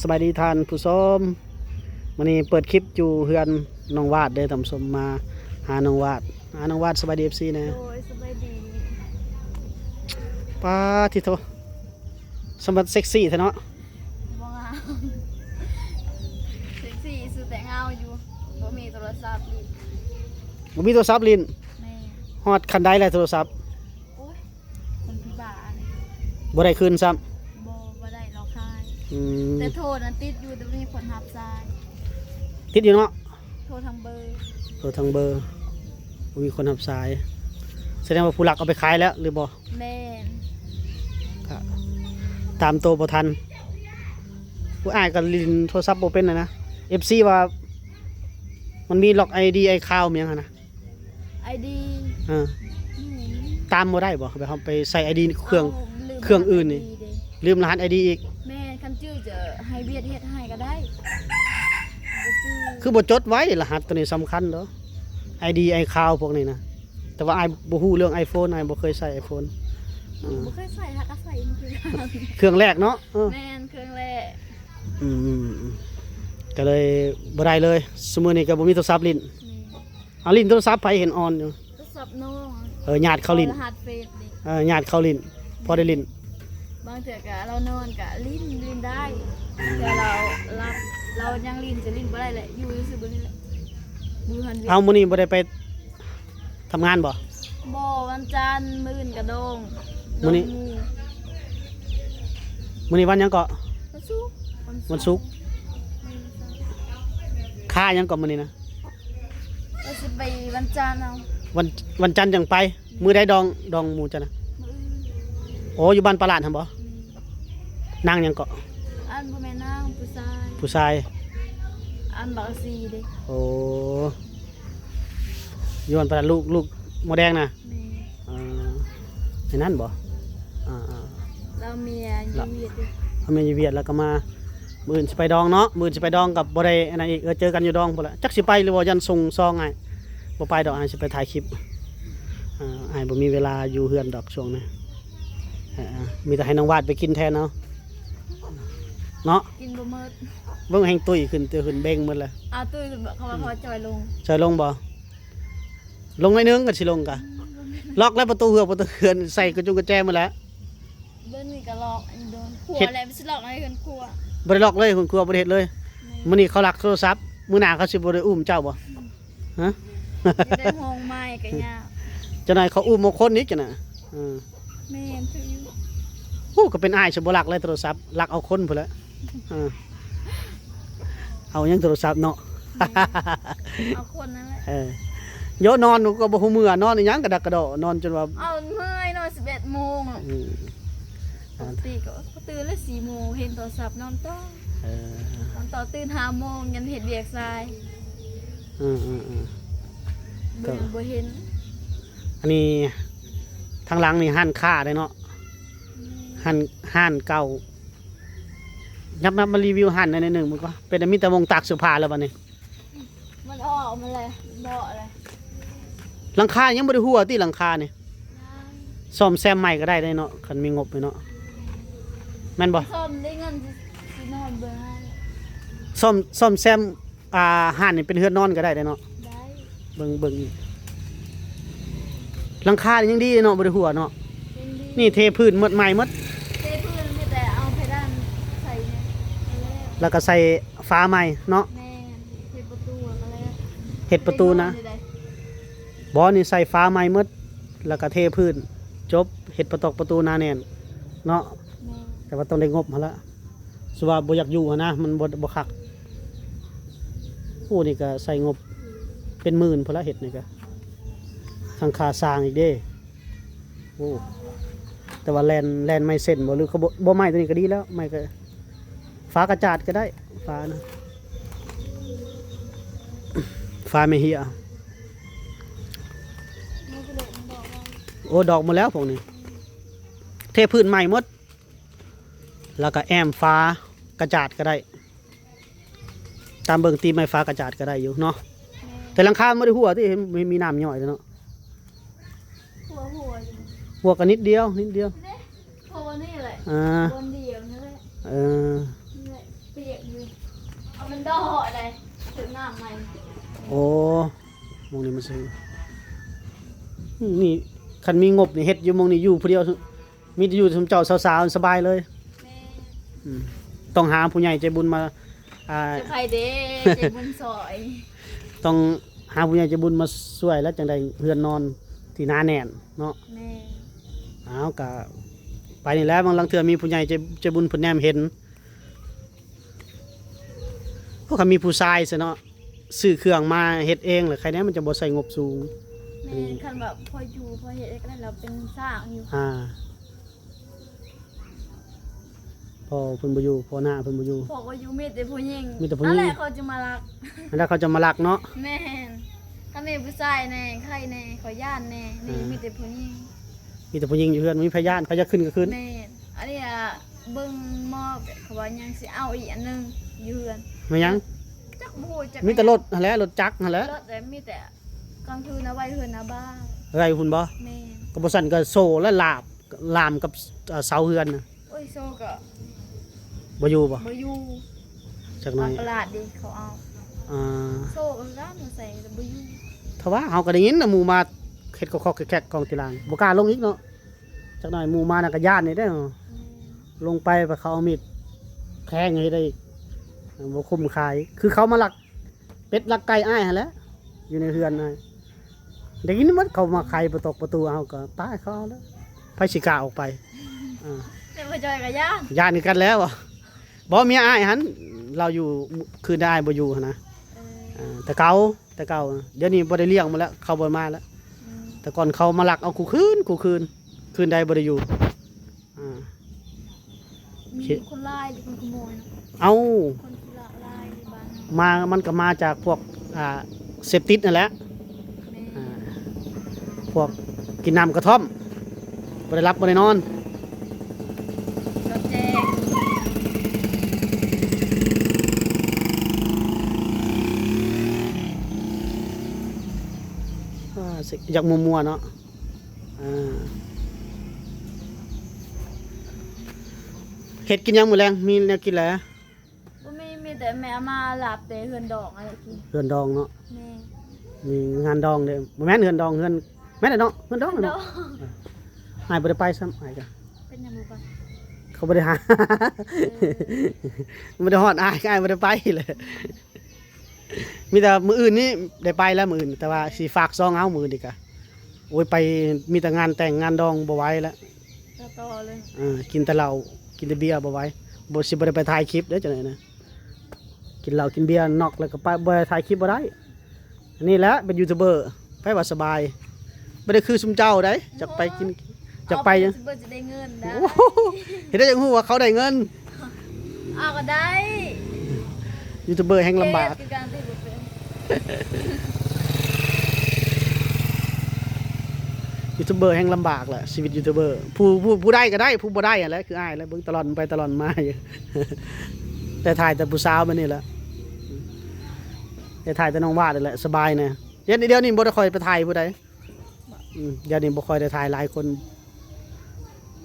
ສະບາຍດີທ່ານຜູ້ຊົມ, ມື້ນີ້ເປີດຄລິບຢູ່ເຮືອນນ້ອງວາດເດີທ່ານຜູ້ຊົມ, ມາຫານ້ອງວາດ. ຫານ້ອງວາດ, ສະບາຍດີ ເອັຟຊີ ແດ່. ໂດຍ ສະບາຍດີ. ປາດທິໂທ, ສະບັດເຊັກຊີແທ້ເນາະ. ບໍ່ງາມ. ເຊັກຊີສຸດແຕ່ເງົາຢູ່, ບໍ່ມີໂທລະສັບຫຼິ້ນ. ບໍ່ມີໂທລະສັບຫຼິ້ນ? ແມ່ນ. ຮອດຂັ້ນໃດແລ້ວໂທລະສັບ? ໂອ້ຍ ຄົນພິບານ. ບໍ່ໄດ້ຄືນຊ້ຳ? ບໍ່, ບໍ່ໄດ້, ລາວຂາຍ. ອືມ. ແຕ່ໂທນະຕິດຢູ່, ແຕ່ບໍ່ມີຄົນຮັບສາຍ. ຕິດຢູ່ເນາະ? ໂທທາງເບີ. ໂທທາງເບີ, ບໍ່ມີຄົນຮັບສາຍ. ສະແດງວ່າຜູ້ລັກເອົາໄປຂາຍແລ້ວຫຼືບໍ່? ແມ່ນ. ກະຕາມໂຕບໍ່ທັນ. ຜູ້ອ້າຍກໍຫຼິ້ນໂທລະສັບບໍ່ເປັນນະ. ເອັຟຊີວ່າມັນມີລັອກໄອດີໄອຄາວ ຫຍັງຫັ້ນນະ. ໄອດີ. ເອີ. ອືມ. ຕາມບໍ່ໄດ້ບໍ່? ແບບເຮົາໄປໃສ່ໄອດີເຄື່ອງ, ເອົາ ລືມ ເຄື່ອງອື່ນນີ້ ໄອດີເດ. ລືມລະຫັດໄອດີອີກ. ແມ່ນ, ຄັນຈື່ຈະໃຫ້ວຽດເຮັດໃຫ້ກໍໄດ້. ບໍ່ຈື່. ຄືບໍ່ຈົດໄວ້? ລະຫັດໂຕນີ້ສຳຄັນເດີ້, ໄອດີໄອຄາວພວກນີ້ນະ. ແຕ່ວ່າອ້າຍບໍ່ຮູ້ເລື່ອງໄອໂຟນ, ອ້າຍບໍ່ເຄີຍໃຊ້ໄອໂຟນ. ເອີ. ບໍ່ເຄີຍໃຊ້, ຫາກໍໃຊ້ຄືກັນ. ເຄື່ອງແລກເນາະ? ເອີ. ແມ່ນ, ເຄື່ອງແລກ. ອືມ, ກໍເລີຍບໍ່ໄດ້ເລີຍ. ຊຸມື້ນີ້ກໍບໍ່ມີໂທລະສັບຫຼິ້ນ. ແມ່ນ. ເອົາຫຼິ້ນໂທລະສັບໃຜເຫັນອ່ອນຢູ່? ໂທລະສັບນ້ອງ. ເອີ, ຍາດເຂົາຫຼິ້ນ. ເອົາລະຫັດເຟສນີ້. ເອີ, ຍາດເຂົາຫຼິ້ນ, ພໍໄດ້ຫຼິ້ນ. ບາງເທື່ອກະລາວນອນກະຫຼິ້ນ, ຫຼິ້ນໄດ້. ອືມ. ເທື່ອລາວຫຼັບ, ລາວຍັງຫຼິ້ນ, ຈະຫຼິ້ນບໍ່ໄດ້ແຫຼະ, ຢູ່ຊື່ໆເບິ່ງນີ້ແຫຼະ. ຢູ່ຫັ້ນ. ເອົາ, ມື້ນີ້ບໍ່ໄດ້ໄປທຳງານບໍ່? ບໍ່, ວັນຈັນ, ມື້ອື່ນກະດອງ. ມື້ນີ້, ດອງໝູ່. ມື້ນີ້ວັນຫຍັງເກາະ? ວັນສຸກ. ວັນສຸກ. ແມ່ນ. ຄ້າຫຍັງເກາະມື້ນີ້ນະ? ວ່າຊິໄປວັນຈັນເອົາ. ວັນ, ວັນຈັນຈັ່ງໄປ. ມື້ໃດດອງ, ດອງໝູ່ເຈົ້ານະ? ມື້ອື່ນ. ໂອ້, ຢູ່ບ້ານປາຫຼາດຫັ້ນບໍ່? ແມ່ນ. ນາງຫຍັງເກາະ? ອັນ ບໍ່ແມ່ນນາງ, ຜູ້ຊາຍ. ຜູ້ຊາຍ. ອັນບັກສີເດ. ໂອ້, ຢູ່ບ້ານປາຫຼາດ, ລູກ, ລູກໝໍແດງນະ? ແມ່ນ. ເອີ, ໃນນັ້ນບໍ່? ອ່າໆ. ລາວເມຍຢູ່ວຽດເດ. ລາວເມຍຢູ່ວຽດ ແລ້ວກໍມາ. ມື້ອື່ນຊິໄປດອງເນາະ, ມື້ອື່ນຊິໄປດອງກໍບໍ່ໄດ້ອັນນັ້ນອີກ. ເອີ, ເຈີກັນຢູ່ດອງພຸ້ນລະ. ຈັກຊິໄປຫຼືບໍ່, ຢ້ານສົ່ງຊອງອ້າຍ. ບໍ່ໄປດອກ, ອ້າຍຊິໄປຖ່າຍຄລິບ. ເອີ, ອ້າຍບໍ່ມີເວລາຢູ່ເຮືອນດອກຊ່ວງນີ້. ເອີ, ມີແຕ່ໃຫ້ນ້ອງວາດໄປກິນແທນເອົາເນາະ. ກິນບໍ່ໝົດ. ເບິ່ງແຮ່ງຕຸ້ຍຂຶ້ນ, ຕຸ້ຍຂຶ້ນເບັງໝົດລະ. ເອົາ, ຕຸ້ຍຂຶ້ນບໍ່? ເຂົາວ່າເຂົາຈ່ອຍລົງ. ຈ່ອຍລົງບໍ່? ລົງໜ້ອຍໜຶ່ງກໍຊິລົງກະ. ອືມ. ລັອກແລ້ວປະຕູເຮືອນ, ປະຕູເຮືອນໃສ່ກະຈຸງກະແຈໝົດແລ້ວ. ເບິ່ງນີ້ກໍລັອກ, ອັນນີ້ໂດນຂົວແລ້ວ, ຊິລັອກໃນເຮືອນຄົວ. ບໍ່ໄດ້ລັອກເລີຍ, ເຮືອນຄົວບໍ່ໄດ້ເຮັດເລີຍ. ແມ່ນ. ມື້ນີ້ເຂົາລັກໂທລະສັບ, ມື້ໜ້າເຂົາຊິບໍ່ໄດ້ອຸ້ມເຈົ້າບໍ່? ອືມ. ຮະ? ຢູ່ໃນຫ້ອງໃໝ່ກໍຍາກ. ຈັກໜ້ອຍເຂົາອຸ້ມເອົາຄົນອີກຫັ້ນນະ. ເອີ. ແມ່ນ ຖືກຢູ່. ໂອ້ ກໍເປັນອ້າຍຊິບໍ່ລັກແລ້ວໂທລະສັບ, ລັກເອົາຄົນພຸ້ນແຫຼະ. ເອີ. ເອົາຫຍັງໂທລະສັບເນາະ. ແມ່ນ. ເອົາຄົນນັ້ນແຫຼະ. ເອີ. ໂຍ ນອນກໍບໍ່ຮູ້ເມື່ອ, ນອນອີຫຍັງກະດັກກະດໍ້, ນອນຈົນວ່າ. ເອົາ ເມື່ອຍເນາະ, ສິບເອັດໂມງ. ອືມ. ປົກກະຕິກໍຕື່ນແລ້ວສີ່ໂມງ, ເຫັນໂທລະສັບນອນຕໍ່. ເອີ. ນອນຕໍ່, ຕື່ນຫ້າໂມງ, ຍັງເຮັດວຽກສາຍ. ອືມໆໆ. ເບິ່ງບໍ່ເຫັນ. ອັນນີ້ທາງຫຼັງນີ້ຮ້ານຄ້າເດ້ເນາະ. ແມ່ນ. ຮ້ານ, ຮ້ານເກົ່າ. ຍັບໆ ມາຣີວິວຮ້ານໜ້ອຍໜຶ່ງເບິ່ງກ່ອນ. ເປັນ ມີແຕ່ວອງຕາກເສື້ອຜ້າແລ້ວບັດນີ້. ມັນອອກມາແລ້ວ, ເບາະແລ້ວ. ຫຼັງຄາຍັງບໍ່ໄດ້ຮົ່ວຕິ, ຫຼັງຄານີ້? ຍັງ. ສ້ອມແຊມໃໝ່ກໍໄດ້ເດ້ເນາະ, ຄັນມີງົບເນາະ. ແມ່ນບໍ່? ສ້ອມໄດ້ເງິນຊິ, ຊິນອນເບິ່ງໃຫ້. ສ້ອມ, ສ້ອມແຊມ ອ່າ ຮ້ານນີ້ເປັນເຮືອນນອນກໍໄດ້ເດ້ເນາະ. ໄດ້. ເບິ່ງ, ເບິ່ງອີກ. ຫຼັງຄານີ້ຍັງດີເນາະ, ບໍ່ໄດ້ຮົ່ວເນາະ. ຍັງດີ. ນີ້ເທພື້ນໝົດ, ໃໝ່ໝົດ. ເທພື້ນ, ມີແຕ່ເອົາເພດານໃສ່ນີ້. ແລ້ວກໍໃສ່ຝາໃໝ່ເນາະ. ແມ່ນ. ເຮັດປະຕູກໍແລ້ວ. ເຮັດປະຕູນະ. ໄດ້ນອນຢູ່ໃດ. ບໍ່, ນີ້ໃສ່ຝາໃໝ່ໝົດ, ແລ້ວກໍເທພື້ນ, ຈົບ, ເຮັດປະຕອກປະຕູໜາແໜ້ນເນາະ. ແມ່ນ. ແຕ່ວ່າຕ້ອງໄດ້ງົບຫັ້ນລະ. ສະວ່າບໍ່ຢາກຢູ່ຫັ້ນນະ, ມັນບໍ່, ບໍ່ຄັກ. ໂອ້ ນີ້ກໍໃຊ້ງົບເປັນໝື່ນພຸ້ນລະ, ເຮັດນີ້ກໍທັງຄ່າສ້າງອີກເດ້. ໂອ້ ແຕ່ວ່າແລ່ນ, ແລ່ນໄມ້ເສັ້ນບໍ່ ຫຼື ເຂົາບໍ່, ບໍ່ໄມ້ຕົວນີ້ກໍດີແລ້ວ, ໄມ້ກໍ ຝາກະຈາດກໍໄດ້, ຝານະ, ຝາແມ່ເຮຍ. ໂອ້ ດອກໝົດແລ້ວພວກນີ້, ເທພື້ນໃໝ່ໝົດ. ແລ້ວກໍແອ້ມຝາກະຈາດກໍໄດ້, ຕາມເບິ່ງຕີໄມ້ຝາກະຈາດກໍໄດ້ຢູ່ເນາະ. ແມ່ນ. ແຕ່ຫຼັງຄາມັນບໍ່ໄດ້ຮົ່ວຕິ, ເຫັນມີນ້ຳຍ້ອຍເນາະ. ຮົ່ວ, ຮົ່ວຢູ່. ຮົ່ວກໍນິດດຽວ, ນິດດຽວ. ເດ້, ຮົ່ວນີ້ແຫຼະ. ອ່າ. ບ່ອນດຽວນີ້ແຫຼະ. ເອີ. ນີ້ແຫຼະ, ປຽກ ໂອ້ ໝ່ອງນີ້ມັນຊິ ນີ້ ຄັນມີງົບນີ້ເຮັດຢູ່ໝ່ອງນີ້ ຢູ່ຜູ້ດຽວ ມີແຕ່ຢູ່ຊຸມເຈົ້າສາວໆ ສະບາຍເລີຍ. ແມ່ນ ອືມ ຕ້ອງຫາຜູ້ໃຫຍ່ໃຈບຸນມາ ອ່າ ເຈົ້າໃຜເດ້ ໃຈບຸນຊ່ອຍ ຕ້ອງຫາຜູ້ໃຫຍ່ໃຈບຸນມາຊ່ວຍແລ້ວ ຈັ່ງໄດ້ເຮືອນນອນທີ່ໜາແໜ້ນເນາະ. ແມ່ນ ອ້າວ ກະໄປນີ້ແຫຼະ ບາງລາງເທື່ອມີຜູ້ໃຫຍ່ໃຈ ໃຈບຸນເພິ່ນແນມເຫັນ. ໂອ້ ຄັນມີຜູ້ຊາຍຊະເນາະ ຊື້ເຄື່ອງມາເຮັດເອງລະ ໃຄແດ່ ມັນຈະບໍ່ໃຊ້ງົບສູງ. ແມ່ນ ອັນນີ້ ຄັນແບບພໍຢູ່ພໍເຮັດເອງກໍໄດ້ ແລ້ວເປັນຊ່າງຢູ່. ອ່າ ພໍ່ເພິ່ນບໍ່ຢູ່ ພໍ່ນ້າເພິ່ນບໍ່ຢູ່ ພໍ່ກໍຢູ່ ມີແຕ່ຜູ້ຍິງ ມີແຕ່ຜູ້ຍິງ ນັ້ນແຫຼະເຂົາຈະມາລັກ ນັ້ນແຫຼະເຂົາຈະມາລັກເນາະ. ແມ່ນ ຄັນມີຜູ້ຊາຍແດ່ ໃຄແດ່ ເຂົາຢ້ານແດ່. ນີ້ ອ່າ ມີແຕ່ຜູ້ຍິງ ມີແຕ່ຜູ້ຍິງຢູ່ເຮືອນ ບໍ່ມີໃຜຢ້ານ ໃຜຢາກຂຶ້ນກໍຂຶ້ນ. ແມ່ນ ອັນນີ້ລະ ເບິ່ງໝໍ ເຂົາວ່າຍັງຊິເອົາອີກອັນໜຶ່ງຢູ່ເຮືອນ. ແມ່ນຫຍັງ? ຈັກ ບໍ່ຮູ້ຈັກ ມີແຕ່ລົດຫັ້ນແຫຼະ ລົດຈັກຫັ້ນແຫຼະ ລົດແຫຼະ ມີແຕ່ກາງຄືນເອົາໄວ້ເຮືອນໜ້າບ້ານ ໄວ້ພຸ້ນບໍ່? ແມ່ນ ກໍບໍ່ຊັ້ນກໍໂສ້ແລະ ລາບ ລາມກັບ ເອີ ເສົາເຮືອນນະ. ໂອ້ຍ ໂສ້ກໍບໍ່ຢູ່ບໍ່? ບໍ່ຢູ່ ຈັກໜ້ອຍ ຕະຫຼາດເດ້ ເຂົາເອົາ ອ່າ ໂສ້ກໍຄືກັນ ໃສ່ກໍບໍ່ຢູ່. ຖ້າວ່າເຮົາກໍໄດ້ຍິນນະ ໝູ່ມາເຮັດຄອກໆແຄກໆ ກອງຕີລາງ ບໍ່ກ້າລົງອີກເນາະ. ຈັກໜ້ອຍໝູ່ມານະກະຢ້ານນີ້ເດ້. ອືມ ລົງໄປ ໄປເຂົາເອົາມີດແທງໃຫ້ໄດ້ອີກ ບໍ່ຄຸ້ມຂາຍ. ຄືເຂົາມາລັກເປັດລັກໄກ່ອ້າຍຫັ້ນແຫຼະ ຢູ່ໃນເຮືອນອ້າຍ. ໄດ້ຍິນໝົດ ເຂົາມາໄຂປະຕົກປະຕູ ເຮົາກໍຕາຍ ເຂົາເອົາແລ້ວ ໃຜຊິກ້າອອກໄປ? ອ່າ ແຕ່ບໍ່ຈ່ອຍກໍຢ້ານ ຢ້ານຄືກັນແລ້ວ. ບໍ່ ເມຍອ້າຍຫັ້ນ ລາວຢູ່ ຄືນອ້າຍບໍ່ຢູ່ຫັ້ນນະ. ເອີ ອ່າ ແຕ່ເກົ່າ ແຕ່ເກົ່າ ດຽວນີ້ບໍ່ໄດ້ລ້ຽງມັນແລ້ວ ເຂົາບໍ່ມາແລ້ວ. ອືມ ແຕ່ກ່ອນເຂົາມາລັກເອົາຄູ່ຄືນ ຄູ່ຄືນ ຄືນໃດບໍ່ໄດ້ຢູ່. ອ່າ ມີຄົນຫຼາຍ ຄົນຂະໂມຍເນາະ. ເອົ້າ ຄົນຂີ້ລັກຫຼາຍຢູ່ບ້ານເຮົາ ມາ ມັນກໍມາຈາກພວກ ອ່າ ເສບຕິດນັ້ນແຫຼະ. ແມ່ນ ອ່າ ພວກກິນນ້ຳກະທ່ອມ ບໍ່ໄດ້ຫຼັບບໍ່ໄດ້ນອນ. ອ່າ ຢາກມົວໆເນາະ. ອ່າ ເຮັດກິນຫຍັງມື້ແລງ? ມີແນວກິນແຫຼະ? ບໍ່ມີ ມີແຕ່ແມ່ເອົາມາລາບແຕ່ເຮືອນດອງຫັ້ນແຫຼະກິນ. ເຮືອນດອງເນາະ. ແມ່ນ ມີງານດອງເດ້. ບໍ່ແມ່ນເຮືອນດອງ ເຮືອນ ແມ່ນແຫຼະເນາະ ເຮືອນດອງແຫຼະເນາະ. ເອີ ອ້າຍບໍ່ໄດ້ໄປຊ້ຳ ອ້າຍກະ ເປັນຫຍັງບໍ່ໄປ? ເຂົາບໍ່ໄດ້ຫາ. ເອີ ບໍ່ໄດ້ຮອດ ອ້າຍ ອ້າຍບໍ່ໄດ້ໄປເລີຍ. ມີແຕ່ມື້ອື່ນນີ້ໄດ້ໄປແລ້ວ ມື້ອື່ນ ແຕ່ວ່າຊິຝາກຊອງເອົາມື້ອື່ນນີ້ກະ ໂອ້ຍ ໄປມີແຕ່ງານແຕ່ງງານດອງ ບໍ່ໄຫວແລ້ວ ຕໍ່ໆເລີຍ. ເອີ ກິນແຕ່ເຫຼົ້າ ກິນແຕ່ເບຍ ບໍ່ໄຫວ. ບໍ່ ຊິບໍ່ໄດ້ໄປຖ່າຍຄລິບເດ້ຈັ່ງໃດນະ ກິນເຫຼົ້າກິນເບຍນອກແລ້ວກໍໄປ ບໍ່ໄດ້ຖ່າຍຄລິບບໍ່ໄດ້. ອັນນີ້ແຫຼະເປັນຢູທູບເບີ ໃຜວ່າສະບາຍ ບໍ່ໄດ້ຄືຊຸມເຈົ້າໃດ໋. ຢາກໄປກິນ ຢາກໄປຫຍັງ? ຢູທູບເບີຈະໄດ້ເງິນໄດ໋. ໂອ້ໂຫ ເຮັດໄດ້ຈັ່ງຮູ້ວ່າເຂົາໄດ້ເງິນ? ເອົາກໍໄດ້ ຢູທູບເບີແຮ່ງລຳບາກ. ເຮັດຄືກັນ ເຮັດບໍ່ເປັນ. ຢູທູບເບີແຮ່ງລຳບາກແຫຼະ ຊີວິດຢູທູບເບີ. ຜູ້ ຜູ້ ຜູ້ໄດ້ກໍໄດ້ ຜູ້ບໍ່ໄດ້ຫັ້ນແຫຼະ ຄືອ້າຍແຫຼະ ເບິ່ງຕະຫຼອນໄປຕະຫຼອນມາຢູ່. ໄດ້ຖ່າຍແຕ່ຜູ້ສາວແບບນີ້ແຫຼະ ໄດ້ຖ່າຍແຕ່ນ້ອງວາດນີ້ແຫຼະ ສະບາຍແດ່. ດຽວນີ້ ດຽວນີ້ບໍ່ໄດ້ຄ່ອຍໄປຖ່າຍຜູ້ໃດ. ອືມ ດຽວນີ້ບໍ່ຄ່ອຍໄດ້ຖ່າຍຫຼາຍຄົນ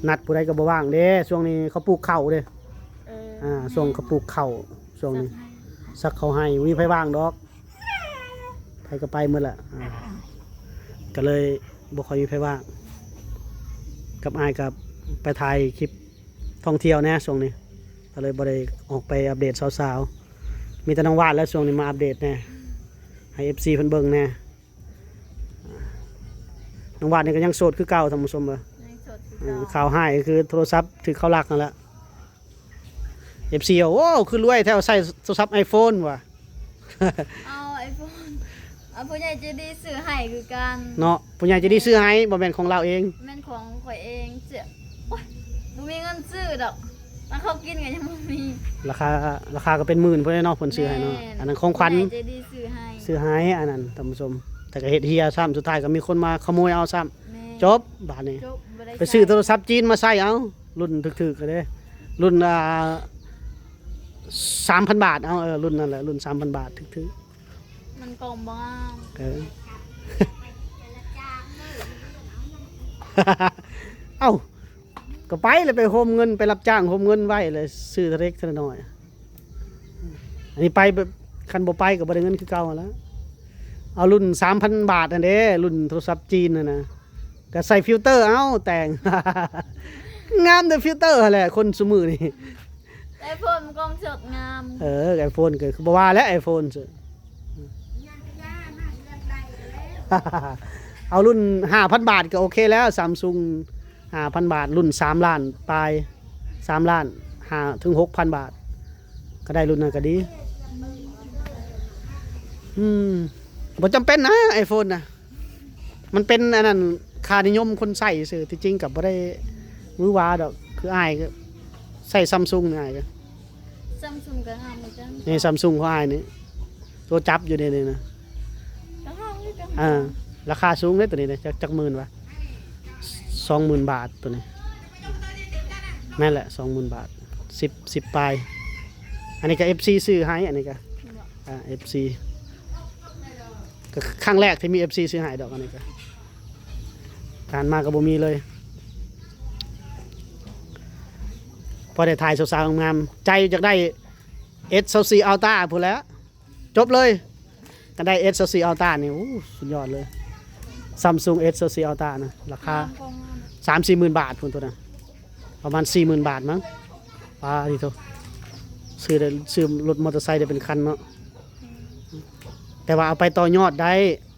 ນັດຜູ້ໃດກໍບໍ່ວ່າງເດ້. ຊ່ວງນີ້ເຂົາປູກເຂົ້າເດ້. ເອີ ອ່າ ຊ່ວງເຂົາປູກເຂົ້າ ຊ່ວງນີ້ ສັກເຂົ້າໄຮ່ ບໍ່ມີໃຜວ່າງດອກ ໃຜກໍໄປໝົດແຫຼະ. ອ່າ ກໍເລີຍບໍ່ຄ່ອຍມີໃຜວ່າງ ກັບອ້າຍກໍໄປຖ່າຍຄລິບທ່ອງທ່ຽວແດ່ຊ່ວງນີ້ ກໍເລີຍບໍ່ໄດ້ອອກໄປອັບເດດສາວໆ. ມີແຕ່ນ້ອງວາດແຫຼະຊ່ວງນີ້ມາອັບເດດແດ່ ໃຫ້ເອັຟຊີເພິ່ນເບິ່ງແດ່. ນ້ອງວາດນີ້ກໍຍັງໂສດຄືເກົ່າທ່ານຜູ້ຊົມເອີຍ. ຍັງໂສດຄືເກົ່າ. ເອີ ຂ່າວຮ້າຍກໍຄືໂທລະສັບຖືກເຂົາລັກນັ້ນແຫຼະ. ເອັຟຊີ ວ່າ ໂອ້ ຄືລວຍແທ້ ໃຊ້ໂທລະສັບໄອໂຟນວ່າ. ເອົາໄອໂຟນ ເອົາ ຜູ້ໃຫຍ່ໃຈດີຊື້ໃຫ້ຄືກັນເນາະ. ຜູ້ໃຫຍ່ໃຈດີຊື້ໃຫ້ ບໍ່ແມ່ນຂອງລາວເອງ ແມ່ນຂອງຂ້ອຍເອງ. ໂອ້ຍ ບໍ່ມີເງິນຊື້ດອກ ແລ້ວເຂົ້າກິນກໍຍັງບໍ່ມີ. ລາຄາ ລາຄາກໍເປັນໝື່ນພຸ້ນເນາະ ເພິ່ນຊື້ໃຫ້ເນາະ. ແມ່ນ ອັນນັ້ນຂອງຂວັນ ຜູ້ໃຫຍ່ໃຈດີຊື້ໃຫ້ ຊື້ໃຫ້ອັນນັ້ນທ່ານຜູ້ຊົມ ແຕ່ກໍເຮັດເຮຍຊ້ຳ ສຸດທ້າຍກໍມີຄົນມາຂະໂມຍເອົາຊ້ຳ. ແມ່ນ ຈົບບາດນີ້ ຈົບ ບໍ່ໄດ້ ໄປຊື້ໂທລະສັບຈີນມາໃຊ້ເອົາ ລຸ້ນຖືກໆກໍເດ້ ລຸ້ນ ອ່າ ສາມພັນບາດ ເອົາ ເອີ ລຸ້ນນັ້ນແຫຼະ ລຸ້ນສາມພັນບາດຖືກໆ. ມັນກໍບໍ່ງາມ. ເອີ ເອົ້າ ກໍໄປແລ້ວ ໄປໂຮມເງິນ ໄປຮັບຈ້າງໂຮມເງິນໄວ້ ແລ້ວຊື້ເລັກເລັກນ້ອຍ. ອັນນີ້ໄປແບບ ຄັນບໍ່ໄປກໍບໍ່ໄດ້ເງິນຄືເກົ່າຫັ້ນລະ. ເອົາລຸ້ນສາມພັນບາດຫັ້ນເດ້ ລຸ້ນໂທລະສັບຈີນຫັ້ນນະ ກໍໃສ່ຟິວເຕີເອົາແຕ່ງ ງາມແຕ່ຟິວເຕີຫັ້ນແຫຼະ ຄົນຊຸມື້ນີ້. ໄອໂຟນມັນກໍສົດງາມ. ເອີ ໄອໂຟນກໍຄືບໍ່ວ່າແຫຼະ ໄອໂຟນ ເອົາລຸ້ນຫ້າພັນບາດກໍໂອເຄແລ້ວ ຊຳຊຸງ ຫ້າພັນບາດ ລຸ້ນສາມລ້ານປາຍ ສາມລ້ານຫ້າເຖິງຫົກພັນບາດ ກໍໄດ້ລຸ້ນນັ້ນກໍດີ. ອືມ ບໍ່ຈຳເປັນນະ ໄອໂຟນນະ ມັນເປັນອັນນັ້ນ ຄ່ານິຍົມຄົນໃຊ້ຊື່ ທີ່ຈິງກໍບໍ່ໄດ້ຫວືຫວາດອກ. ຄືອ້າຍກໍໃຊ້ຊຳຊຸງນີ້ ອ້າຍກໍ ຊຳຊຸງກໍງາມເໝືອນກັນ. ນີ້ຊຳຊຸງຂອງອ້າຍນີ້ ໂຕຈັບຢູ່ນີ້ ນີ້ນະ ກໍງາມຄືກັນ. ອ່າ ລາຄາສູງເດ້ໂຕນີ້ນະ ຈັກ ຈັກໝື່ນວະ? ສອງໝື່ນບາດໂຕນີ້. ແມ່ນແຫຼະ ສອງໝື່ນບາດ ສິບ ສິບປາຍ. ອັນນີ້ກໍເອັຟຊີຊື້ໃຫ້ ອັນນີ້ກໍ ອ່າ ເອັຟຊີ ກໍຄັ້ງແລກທີ່ມີເອັຟຊີຊື້ໃຫ້ດອກ. ອັນນີ້ກໍ ຜ່ານມາກໍບໍ່ມີເລີຍ. ພໍໄດ້ຖ່າຍສາວໆງາມໆ ໃຈຢາກໄດ້ ເອັສຊາວສີ່ ອັລຕາພຸ້ນແຫຼະ ຈົບເລີຍ. ຄັນໄດ້ ເອັສຊາວສີ່ ອັລຕານີ້ ໂອ້ ສຸດຍອດເລີຍ. ຊຳຊຸງ ເອັສຊາວສີ່ ອັລຕານະ ລາຄາ ງາມກໍງາມ ສາມສີ່ໝື່ນບາດພຸ້ນໂຕນະ ປະມານສີ່ໝື່ນບາດມັ້ງ. ປາດໂທ້ ຊື້ໄດ້ ຊື້ລົດມໍເຕີໄຊໄດ້ເປັນຄັນເນາະ. ແຕ່ວ່າເອົາໄປຕໍ່ຍອດໄດ້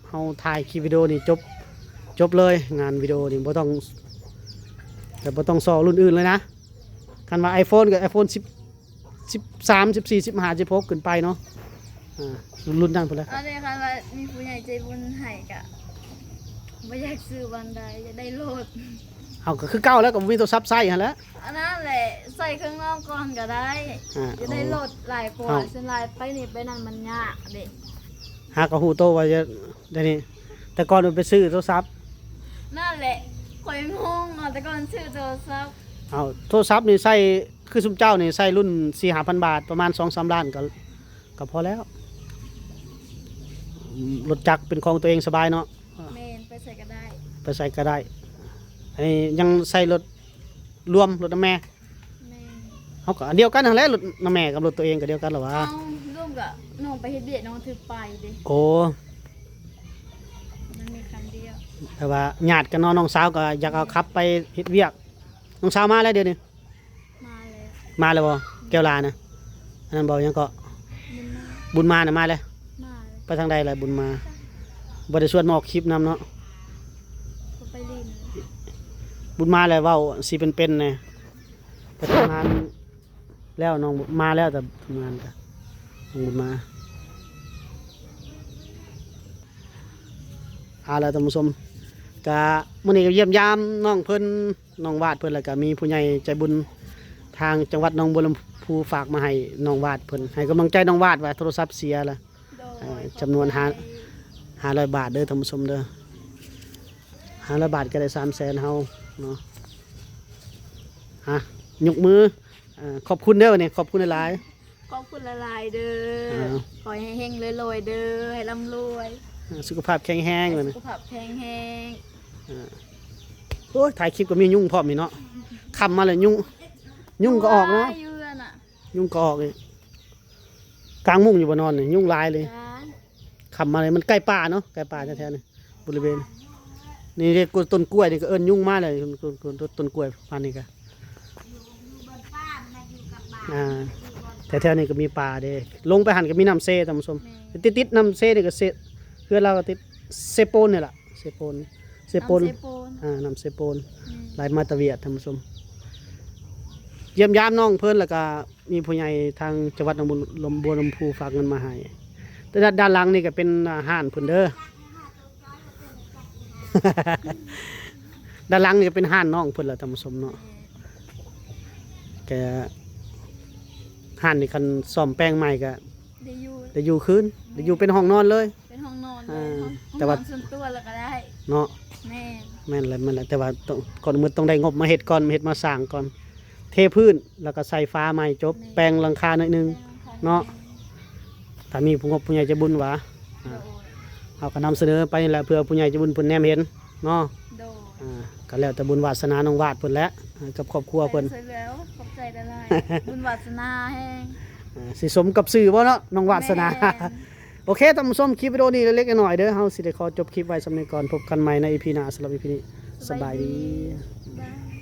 ເຮົາຖ່າຍຄລິບວິດີໂອນີ້ຈົບ ຈົບເລີຍ. ງານວິດີໂອນີ້ບໍ່ຕ້ອງ ແບບບໍ່ຕ້ອງຊໍລຸ້ນອື່ນເລີຍນະ. ຄັນວ່າໄອໂຟນກໍໄອໂຟນສິບ ສິບສາມ ສິບສີ່ ສິບຫ້າ ສິບຫົກ ຂຶ້ນໄປເນາະ. ອ່າ ລຸ້ນນັ້ນພຸ້ນແຫຼະ. ອັນນີ້ຄັນວ່າມີຜູ້ໃຫຍ່ໃຈບຸນໃຫ້ກະບໍ່ຢາກຊື້ບານໃດ ຢາກໄດ້ໂຫຼດ. ເຮົາກໍຄືເກົ່າແລ້ວ ກໍບໍ່ມີໂທລະສັບໃຊ້ຫັ້ນແຫຼະ. ອັນນັ້ນແຫຼະ ໃຊ້ເຄື່ອງນອນກ່ອນກໍໄດ້. ອ່າ ຢາກໄດ້ໂຫຼດຫຼາຍກວ່າ. ເອົາ ສ່ວນຫຼາຍໄປນີ້ໄປນັ້ນມັນຍາກເດ້. ຫາກໍຮູ້ໂຕວ່າຈະ ດຽວນີ້ ແຕ່ກ່ອນໄປຊື້ໂທລະສັບ. ນັ້ນແຫຼະ ຂ້ອຍງົງເນາະ ແຕ່ກ່ອນຊື້ໂທລະສັບ. ເອົາ ໂທລະສັບນີ້ໃຊ້ ຄືຊຸມເຈົ້ານີ້ໃຊ້ລຸ້ນສີ່ຫ້າພັນບາດ ປະມານສອງສາມລ້ານກໍ ກໍພໍແລ້ວ. ລົດຈັກເປັນຂອງຕົວເອງສະບາຍເນາະ. ແມ່ນ ໄປໃສກໍໄດ້ ໄປໃສກໍໄດ້. ອັນນີ້ຍັງໃຊ້ລົດລວມ ລົດນຳແມ່. ແມ່ນ ເຮົາກໍອັນດຽວກັນຫັ້ນແຫຼະ ລົດນຳແມ່ກັບລົດຕົວເອງກໍດຽວກັນລະຫວາ. ເອົ້າ ລວມກໍນ້ອງໄປເຮັດວຽກ ນ້ອງຖືໄປເດ້. ໂອ້ ມັນມີຄັນດຽວ ແຕ່ວ່າຍາດກັນເນາະ. ນ້ອງສາວກໍຢາກເອົາຂັບໄປເຮັດວຽກ. ນ້ອງສາວມາແລ້ວດຽວນີ້. ມາແລ້ວ ມາແລ້ວບໍ່? ແກ້ວລານະ ອັນນັ້ນບໍ່ ຫຍັງເກາະ ບຸນມາ ບຸນມານະມາແລ້ວ. ມາແລ້ວ ໄປທາງໃດລະບຸນມາ? ບໍ່ໄດ້ຊວນມາອອກຄລິບນຳເນາະ. ກໍໄປຫຼິ້ນ ບຸນມາແລ້ວເວົ້າຊິເປັນໆແດ່. ໄປທຳງານແລ້ວ ນ້ອງມາແລ້ວ ແຕ່ທຳງານກະ ນ້ອງບຸນມາ. ເອົາລະທ່ານຜູ້ຊົມ ກະມື້ນີ້ກໍຢ້ຽມຢາມນ້ອງເພິ່ນ ນ້ອງວາດເພິ່ນ ແລ້ວກະມີຜູ້ໃຫຍ່ໃຈບຸນທາງຈັງຫວັດໜອງບົວລຳພູຝາກມາໃຫ້ນ້ອງວາດເພິ່ນ ໃຫ້ກຳລັງໃຈນ້ອງວາດວ່າໂທລະສັບເສຍລະ. ໂດຍ ເອີ ຈຳນວນຫ້າ ຫ້າຮ້ອຍບາດເດີທ່ານຜູ້ຊົມເດີ. ຫ້າຮ້ອຍບາດກໍໄດ້ສາມແສນເຮົາເນາະ. ຮະ ຍົກມື ເອີ ຂອບຄຸນເດີ ວັນນີ້ຂອບຄຸນຫຼາຍໆ. ຂອບຄຸນຫຼາຍໆເດີ. ເອີ ຂໍໃຫ້ເຮັງໆລວຍໆເດີ ໃຫ້ລ່ຳລວຍ. ເອີ ສຸຂະພາບແຂງແຮງ ໃຫ້ສຸຂະພາບແຂງແຮງ. ເອີ ໂອ້ຍ ຖ່າຍຄລິບກໍມີຍຸງພ້ອມນີ້ເນາະ. ຄ່ຳມາແລ້ວຍຸງ ຍຸງກໍອອກເນາະ. ຍຸງກໍອອກນີ້ ກາງມຸ້ງຢູ່ບໍ່ນອນນີ້ ຍຸງຫຼາຍເລີຍ. ຄ່ຳມາເລີຍ ມັນໃກ້ປ່າເນາະ ໃກ້ປ່າແທ້ໆນີ້ ບໍລິເວນນີ້ເດ້. ຕົ້ນກ້ວຍນີ້ກໍເອີ້ນຍຸງມາເລີຍ ຕົ້ນ ຕົ້ນ ຕົ້ນກ້ວຍປານນີ້ກະ ອ່າ ແຖວໆນີ້ກໍມີປ່າເດ້. ລົງໄປຫັ້ນກໍມີນ້ຳເຊທ່ານຜູ້ຊົມ. ແມ່ນ ຕິດໆນ້ຳເຊນີ້ກໍເຊ ເຮືອນລາວກໍຕິດເຊໂປນນີ້ລະ ເຊໂປນ ເຊໂປນ ນ້ຳເຊໂປນ ອ່າ ນ້ຳເຊໂປນ. ແມ່ນ ໄຫຼມາແຕ່ຫວຽດທ່ານຜູ້ຊົມ. ຢ້ຽມຢາມນ້ອງເພິ່ນ ແລ້ວກະມີຜູ້ໃຫຍ່ທາງຈັງຫວັດໜອງບົວລຳ ບົວລຳພູຝາກເງິນມາໃຫ້. ແຕ່ດ້ານ ດ້ານຫຼັງນີ້ກໍເປັນ ອ່າ ຮ້ານເພິ່ນເດີ. ດ້ານຫຼັງນີ້ກໍເປັນຮ້ານນ້ອງເພິ່ນລະທ່ານຜູ້ຊົມເນາະ. ແມ່ນ ກະຮ້ານນີ້ຄັນສ້ອມແປງໃໝ່ກະ ໄດ້ຢູ່ ໄດ້ຢູ່ຄືນ ແມ່ນ ໄດ້ຢູ່ເປັນຫ້ອງນອນເລີຍ. ເປັນຫ້ອງນອນເລີຍ ອ່າ ຫ້ອງ ແຕ່ວ່າ ຫ້ອງນອນສ່ວນຕົວລະກໍໄດ້ເນາະ. ແມ່ນ ແມ່ນແຫຼະ ແມ່ນແຫຼະ ແຕ່ວ່າຕ້ອງ ກ່ອນອື່ນຕ້ອງໄດ້ງົບມາເຮັດກ່ອນ ມາເຮັດມາສ້າງກ່ອນ ເທພື້ນ ແລ້ວກໍໃສ່ຝາໃໝ່ຈົບ. ແມ່ນ ແປງຫຼັງຄາໜ້ອຍໜຶ່ງ ແປງຫຼັງຄາ ເນາະ. ຖ້າມີຜູ້ງົບຜູ້ໃຫຍ່ໃຈບຸນຫວາ ອ່າ ໂດຍ ເຮົາກໍນຳສະເໜີໄປນີ້ແຫຼະ ເພື່ອຜູ້ໃຫຍ່ໃຈບຸນເພິ່ນແນມເຫັນເນາະ. ໂດຍ ອ່າ ກໍແລ້ວແຕ່ບຸນວາດສະໜານ້ອງວາດເພິ່ນແຫຼະ ອ່າ ກັບຄອບຄົວເພິ່ນ. ຂອບໃຈຫຼາຍໆ ບຸນວາດສະໜາແຮງ. ອ່າ ຊິສົມກັບຊື່ບໍ່ເນາະ ນ້ອງວາດສະໜາ. ແມ່ນ ໂອເຄ ທ່ານຜູ້ຊົມ ຄລິບວິດີໂອນີ້ເລັກໆນ້ອຍໆເດີ ເຮົາຊິໄດ້ຂໍຈົບຄລິບໄວ້ສ່ຳນີ້ກ່ອນ ພົບກັນໃໝ່ໃນອີພີໜ້າ ສຳລັບອີພີນີ້ ສະບາຍດີ ບາຍ.